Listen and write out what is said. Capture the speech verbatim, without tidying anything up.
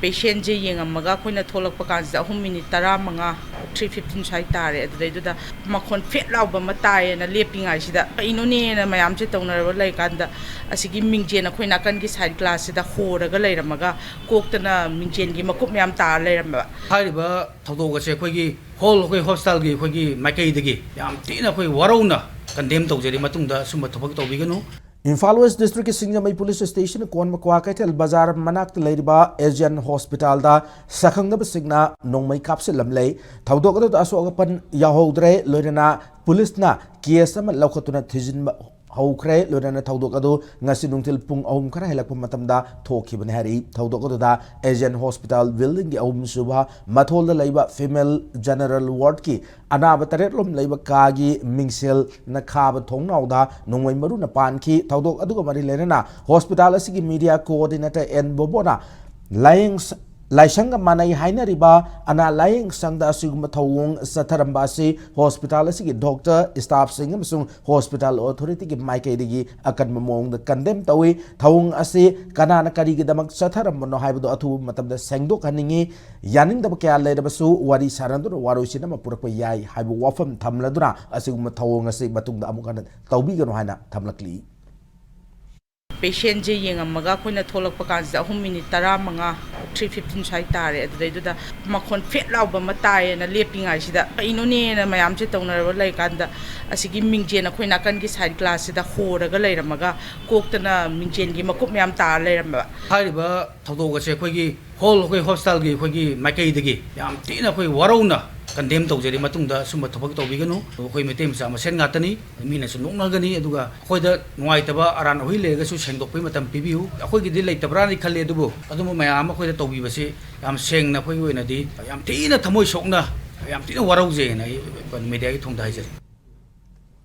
ꯄꯦꯁꯦꯟꯁꯦ ꯌꯦꯡꯉꯝꯃꯒ ꯑꯩꯈꯣꯏꯅ ꯊꯣꯛꯂꯛꯄ ꯀꯥꯟꯁꯤꯗ ꯑꯍꯨꯝ ꯃꯤꯅꯤꯠ ꯇꯔꯥꯃꯉꯥ, ꯊ꯭ꯔꯤ ꯐꯤꯐꯇꯤꯟ ꯁ꯭ꯋꯥꯏ ꯇꯥꯔꯦ꯫ ꯑꯗꯨꯗꯩꯗꯨꯗ ꯃꯈꯣꯟ ꯐꯦꯠ ꯂꯥꯎꯕ ꯑꯃ ꯇꯥꯏꯌꯦꯅ ꯂꯦꯞꯄꯤꯉꯥꯏꯁꯤꯗ ꯀꯩꯅꯣꯅꯦꯅ ꯃꯌꯥꯝꯁꯦ ꯇꯧꯅꯔꯕ ꯂꯩꯀꯥꯟꯗ ꯑꯁꯤꯒꯤ ꯃꯤꯡꯖꯦꯟ ꯑꯩꯈꯣꯏ ꯅꯥꯀꯟꯒꯤ ꯁꯥꯏꯠ ꯒ꯭ꯂꯥꯁꯁꯤꯗ ꯍꯣꯔꯒ ꯂꯩꯔꯝꯃꯒ ꯀꯣꯛꯇꯅ ꯃꯤꯡꯖꯦꯟꯒꯤ ꯃꯀꯨꯞ ꯃꯌꯥꯝ ꯇꯥꯔ ꯂꯩꯔꯝꯕ꯫ ꯍꯥꯏꯔꯤꯕ ꯊꯧꯗꯣꯛ ꯑꯁꯦ ꯑꯩꯈꯣꯏꯒꯤ ꯍꯣꯜ, ꯑꯩꯈꯣꯏ ꯍꯣꯁꯄꯤꯇꯥꯜꯒꯤ ꯑꯩꯈꯣꯏꯒꯤ ꯃꯥꯏꯀꯩꯗꯒꯤ ꯌꯥꯝ ꯊꯤꯅ ꯑꯩꯈꯣꯏ ꯋꯥꯔꯧꯅ ꯀꯟꯗꯦꯝ ꯇꯧꯖꯔꯤ꯫ ꯃꯇꯨꯡꯗ ꯁꯨꯝꯕ ꯊꯕꯛ ꯇꯧꯕꯤꯒꯅꯨ꯫ ꯏꯝꯐꯥꯜ ꯋꯦꯁ ꯗꯤꯁꯇ꯭ꯔꯤꯛꯀꯤ ꯁꯤꯡꯖꯃꯩ ꯄꯨꯂꯤꯁ ꯁ꯭ꯇꯦꯁꯟ ꯀꯣꯟꯕ ꯀ꯭ꯋꯥꯀꯩꯊꯦꯜ ꯕꯖꯥꯔ ꯃꯅꯥꯛꯇ ꯂꯩꯔꯤꯕ ꯑꯦꯖꯤꯌꯥꯟ ꯍꯣꯁꯄꯤꯇꯥꯜꯗ ꯁꯛꯈꯪꯅꯕꯁꯤꯡꯅ ꯅꯣꯡꯃꯩ ꯀꯥꯞꯁꯤꯜꯂꯝꯂꯦ꯫ ꯊꯧꯗꯣꯛ ꯑꯗꯨꯗ ꯑꯁꯣꯛ ꯑꯄꯟ ꯌꯥꯎꯍꯧꯗ꯭ꯔꯦ꯫ ꯂꯣꯏꯅꯅ ꯄꯨꯂꯤꯁꯅ ꯀꯦꯁ ꯑꯃ ꯂꯧꯈꯠꯇꯨꯅ ꯊꯤꯖꯤꯟꯕ ꯍꯧꯈ꯭ꯔꯦ꯫ ꯂꯣꯏꯅꯅ ꯊꯧꯗꯣꯛ ꯑꯗꯨ ꯉꯁꯤ ꯅꯨꯡꯊꯤꯜ ꯄꯨꯡ ꯑꯍꯨꯝ ꯈꯔ ꯍꯦꯜꯂꯛꯄ ꯃꯇꯝꯗ ꯊꯣꯛꯈꯤꯕꯅꯤ ꯍꯥꯏꯔꯤ꯫ ꯊꯧꯗꯣꯛ ꯑꯗꯨꯗ ꯑꯦꯖꯤꯌꯥꯟ ꯍꯣꯁꯄꯤꯇꯥꯜ ꯕꯤꯜꯗꯤꯡꯒꯤ ꯑꯍꯨꯝꯁꯨꯕ ꯃꯊꯣꯜꯗ ꯂꯩꯕ ꯐꯤꯃꯦꯜ ꯖꯦꯅꯔꯦꯜ ꯋꯥꯔꯗꯀꯤ ꯑꯅꯥꯕ ꯇꯔꯦꯠꯂꯣꯝ ꯂꯩꯕ ꯀꯥꯒꯤ ꯃꯤꯡꯁꯦꯜꯅ ꯈꯥꯕ ꯊꯣꯡꯅꯥꯎꯗ ꯅꯣꯡꯃꯩ ꯃꯔꯨꯅ ꯄꯥꯟꯈꯤ꯫ ꯊꯧꯗꯣꯛ ꯑꯗꯨꯒ ꯃꯔꯤ ꯂꯩꯅꯅ ꯍꯣꯁꯄꯤꯇꯥꯜ ꯑꯁꯤꯒꯤ ꯃꯤꯗꯤꯌꯥ ꯀꯣꯑꯣꯔꯗꯤꯅꯦꯇꯔ ꯑꯦꯟ ꯕꯣꯕꯣꯅ ꯂꯥꯌꯦꯡ-, ꯂꯥꯏꯁꯪꯒ ꯃꯥꯟꯅꯩ ꯍꯥꯏꯅꯔꯤꯕ ꯑꯅꯥ ꯂꯥꯌꯦꯡ ꯁꯪꯗ ꯑꯁꯤꯒꯨꯝꯕ ꯊꯧꯑꯣꯡ ꯆꯠꯊꯔꯝꯕ ꯑꯁꯤ ꯍꯣꯁꯄꯤꯇꯥꯜ ꯑꯁꯤꯒꯤ ꯗꯣꯛꯇꯔ, ꯁ꯭ꯇꯥꯐꯁꯤꯡ ꯑꯃꯁꯨꯡ ꯍꯣꯁꯄꯤꯇꯥꯜ ꯑꯣꯊꯣꯔꯤꯇꯤꯒꯤ ꯃꯥꯏꯀꯩꯗꯒꯤ ꯑꯀꯟꯕ ꯃꯑꯣꯡꯗ ꯀꯟꯗꯦꯝ ꯇꯧꯏ꯫ ꯊꯧꯑꯣꯡ ꯑꯁꯤ ꯀꯅꯥꯅ ꯀꯔꯤꯒꯤꯗꯃꯛ ꯆꯠꯊꯔꯝꯕꯅꯣ ꯍꯥꯏꯕꯗꯨ ꯑꯊꯨꯕ ꯃꯇꯝꯗ ꯁꯦꯡꯗꯣꯛꯍꯟꯅꯤꯡꯏ꯫ ꯌꯥꯅꯤꯡꯗꯕ ꯀꯌꯥ ꯂꯩꯔꯕꯁꯨ ꯋꯥꯔꯤ ꯁꯥꯅꯗꯨꯅ ꯋꯥꯔꯣꯏꯁꯤꯟ ꯑꯃ ꯄꯨꯔꯛꯄ ꯌꯥꯏ ꯍꯥꯏꯕ ꯋꯥꯐꯝ ꯊꯝꯂꯗꯨꯅ ꯑꯁꯤꯒꯨꯝꯕ ꯊꯧꯑꯣꯡ ꯑꯁꯤ ꯃꯇꯨꯡꯗ ꯑꯃꯨꯛ ꯍꯟꯅ ꯇꯧꯕꯤꯒꯅꯨ ꯍꯥꯏꯅ ꯊꯝꯂꯛꯂꯤ꯫ ꯄꯦꯁꯦꯟꯁꯦ ꯌꯦꯡꯉꯝꯃꯒ ꯑꯩꯈꯣꯏꯅ ꯊꯣꯛꯂꯛꯄ ꯀꯥꯟꯁꯤꯗ ꯑꯍꯨꯝ ꯃꯤꯅꯤꯠ ꯇꯔꯥꯃꯉꯥ, ꯊ꯭ꯔꯤ ꯐꯤꯐꯇꯤꯟ ꯁ꯭ꯋꯥꯏ ꯇꯥꯔꯦ꯫ ꯑꯗꯨꯗꯩꯗꯨꯗ ꯃꯈꯣꯟ ꯐꯦꯠ ꯂꯥꯎꯕ ꯑꯃ ꯇꯥꯏꯌꯦꯅ ꯂꯦꯞꯄꯤꯉꯥꯏꯁꯤꯗ ꯀꯩꯅꯣꯅꯦꯅ ꯃꯌꯥꯝꯁꯦ ꯇꯧꯅꯔꯕ ꯂꯩꯀꯥꯟꯗ ꯑꯁꯤꯒꯤ ꯃꯤꯡꯖꯦꯟ ꯑꯩꯈꯣꯏ ꯅꯥꯀꯟꯒꯤ ꯁꯥꯏꯠ ꯒ꯭ꯂꯥꯁꯁꯤꯗ ꯍꯣꯔꯒ ꯂꯩꯔꯝꯃꯒ ꯀꯣꯛꯇꯅ ꯃꯤꯡꯖꯦꯟꯒꯤ ꯃꯀꯨꯞ ꯃꯌꯥꯝ ꯇꯥꯔ ꯂꯩꯔꯝꯕ꯫ ꯍꯥꯏꯔꯤꯕ ꯊꯧꯗꯣꯛ ꯑꯁꯦ ꯑꯩꯈꯣꯏꯒꯤ ꯍꯣꯜ, ꯑꯩꯈꯣꯏ ꯍꯣꯁꯄꯤꯇꯥꯜꯒꯤ ꯑꯩꯈꯣꯏꯒꯤ ꯃꯥꯏꯀꯩꯗꯒꯤ ꯌꯥꯝ ꯊꯤꯅ ꯑꯩꯈꯣꯏ ꯋꯥꯔꯧꯅ ꯀꯟꯗꯦꯝ ꯇꯧꯖꯔꯤ꯫ ꯃꯇꯨꯡꯗ ꯁꯨꯝꯕ ꯊꯕꯛ ꯇꯧꯕꯤꯒꯅꯨ꯫ ꯑꯩꯈꯣꯏ ꯃꯩꯇꯩ ꯃꯆꯥ ꯃꯁꯦꯟ ꯉꯥꯛꯇꯅꯤ, ꯃꯤꯅꯁꯨ ꯅꯣꯛꯅꯒꯅꯤ꯫ ꯑꯗꯨꯒ ꯑꯩꯈꯣꯏꯗ ꯅꯨꯡꯉꯥꯏꯇꯕ ꯑꯔꯥꯟ ꯑꯍꯣꯏ ꯂꯩꯔꯒꯁꯨ ꯁꯦꯡꯗꯣꯛꯄꯒꯤ ꯃꯇꯝ ꯄꯤꯕꯤꯌꯨ꯫ ꯑꯩꯈꯣꯏꯒꯤꯗꯤ ꯂꯩꯇꯕ꯭ꯔꯥꯅ ꯈꯜꯂꯤ, ꯑꯗꯨꯕꯨ ꯑꯗꯨꯝꯕ ꯃꯌꯥꯝ ꯑꯃ ꯑꯩꯈꯣꯏꯗ ꯇꯧꯕꯤꯕꯁꯤ ꯌꯥꯝ ꯁꯦꯡꯅ ꯑꯩꯈꯣꯏꯒꯤ ꯑꯣꯏꯅꯗꯤ ꯌꯥꯝ ꯊꯤꯅ ꯊꯃꯣꯏ ꯁꯣꯛꯅ, ꯌꯥꯝ ꯊꯤꯅ ꯋꯥꯔꯧꯖꯩꯅ ꯑꯩ ꯃꯦꯗꯤꯌꯥꯒꯤ ꯊꯣꯡꯗ ꯍꯥꯏꯖꯔꯤ꯫